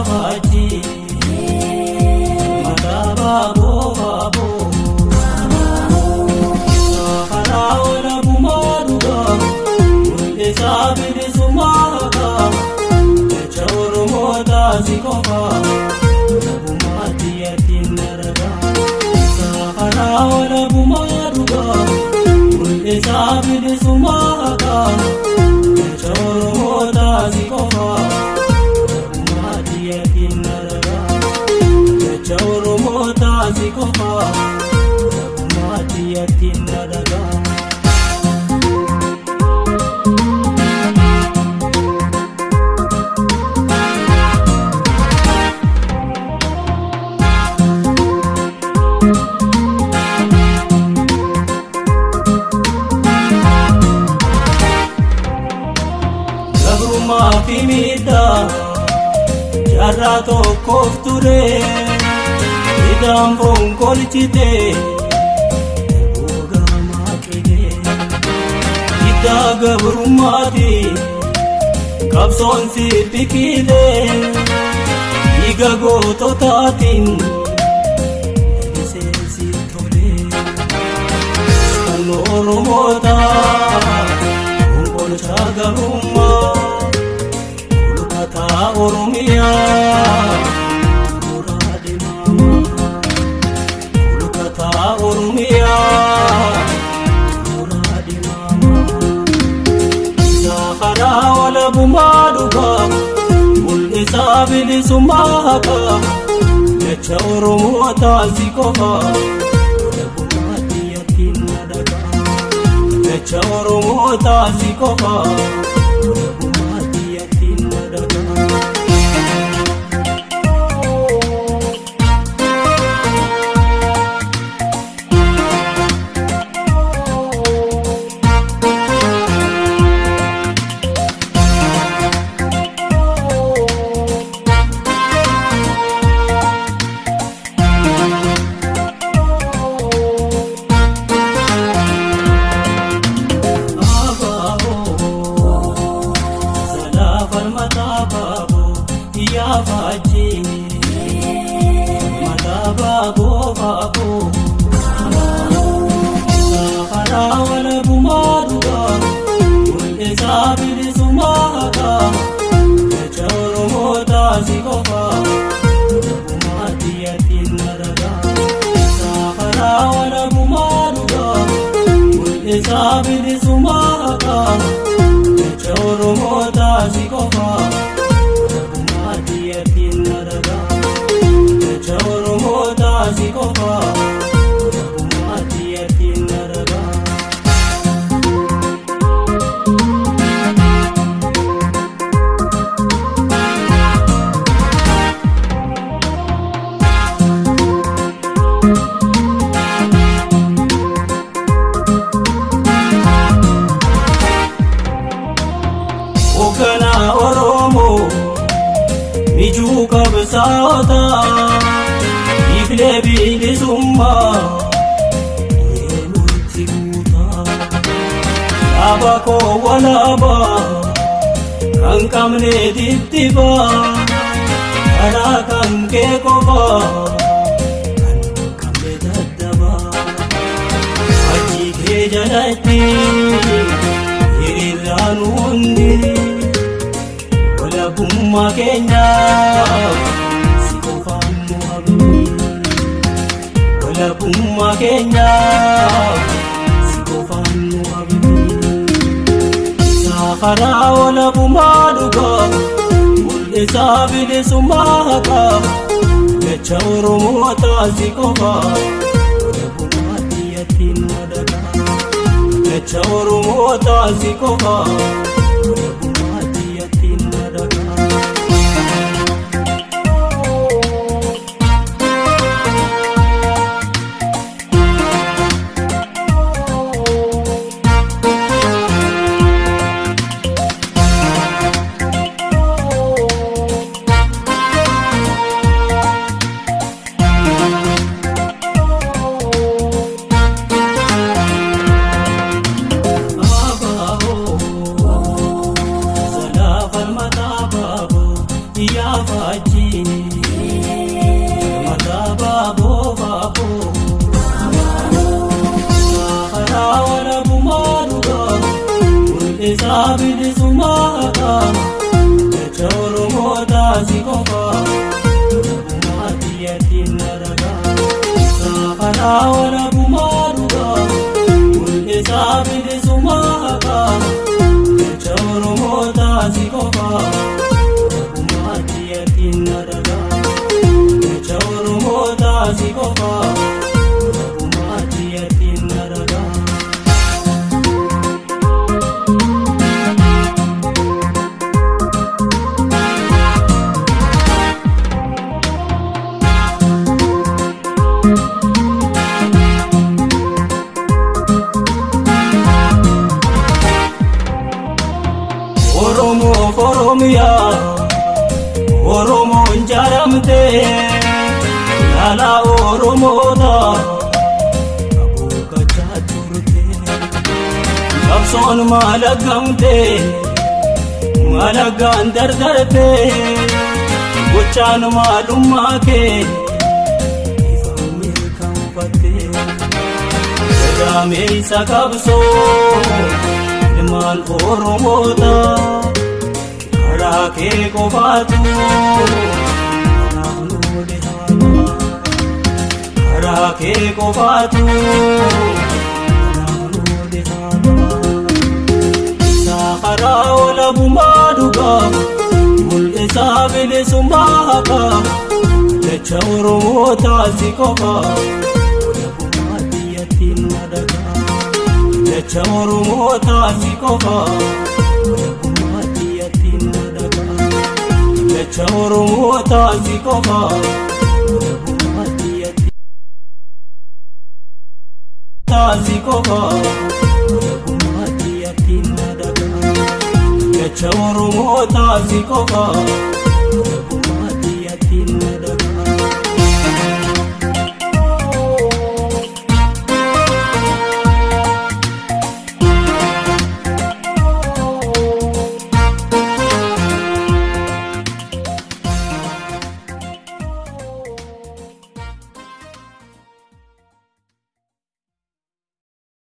Yaafaji Mata baabo Karaa walabumaa dhugaa Mul'isaa bilisummaa haqaa Jecha Oromootaa si qofaa Walabumaatti yattiin daragaa Karaa walabumaa dhugaa Mul'isaa bilisummaa haqaa Jecha Oromootaa si qofaa Walabumaatti yattiin daragaa Jecha Oromootaa si qofaa Walabumaatti yattiin daragaa. Gabrummaa fi miidhaa jaarraa tokkoof ture hidhaan foon kolchite gogamaa qile hidhaa gabrummaati qabsoon si biqile dhiiga goototaatiin lalisee si tole kan Oromootaa Konkolchaa gabrummaa Kulkataa Oromiyaa Duraa deemaa Kulkataa Oromiyaa Duraa deemaa Karaa walabumaa dhugaa Mul'isaa bilisummaa haqaa Jecha Oromootaa si qofaa Walabumaatti yattiin dhagaa Jecha Oromootaa si qofaa Walabumaatti yattiin dhagaa. Yaafaji Mata baabo baabo Karaa walabumaa dhugaa Mul'isaa bilisummaa haqaa Jecha Oromootaa si qofaa Walabumaatti yattiin daragaa Karaa walabumaa dhugaa Mul'isaa bilisummaa haqaa Jecha Oromootaa si qofaa Walabumaatti yattiin daragaa Jecha Oromootaa si qofaa Walabumaatti yattiin daragaa. Hoogganaa Oromoo mijuu qabsaa'otaa Iflee bilisummaa duree nutti guutaa Dhaaba koo walaabaa kan qabne dittibaa karaa kan kee qofaa kan qabne daddabaa Hojii kee jalatti hiriirraan hundi walabummaa keenyaaf si qofaan nu abdi walabummaa keenyaaf si qofaan nu abdi Karaa walabummaa dhugaa Mul'isaa bilisummaa haqaa Jecha Oromootaa si qofaa Walabumaatti yattiin dhagaa Jecha Oromootaa si qofaa Walabumaatti yattiin dhagaa. Abaaboo Mul'isaa bilisummaa haqaa, jecha Oromootaa si qofa. Walabummaa biyyattiin na ragaa. Karaa walabummaa dhugaa, mul'isaa bilisummaa haqaa, jecha Oromootaa si qofa. Walabummaa biyyattiin na ragaa. Jecha Oromootaa si qofa. Walabummaa biyyattiin na ragaa. Oromoof Oromiyaa, Oromoon jaaramtee, laalaa Oromoota abuukachaa turte. Qabsoon maalagamtee, maalagaan dardarte, gochaan maalummaa kee ifa mirkanfatte. Gadameessa qabsoo ilmaan Oromoota, karaa kee qofaatu kanaaf nu dhihaata. Karaa kee qofaatu kanaaf nu dhihaata. Isaa karaa walabummaa dhugaa, mul'isaa bilisummaa haqaa, jecha Oromootaa si qofa. Walabummaa biyyattiin na dhagaa. Jecha Oromootaa si qofa. Walabummaa biyyattiin na dhagaa. Jecha Oromootaa si qofa. Walabummaa biyyattiin si qofa. Walabummaa biyyattiin na dhagaa. Jecha Oromootaa si qofa.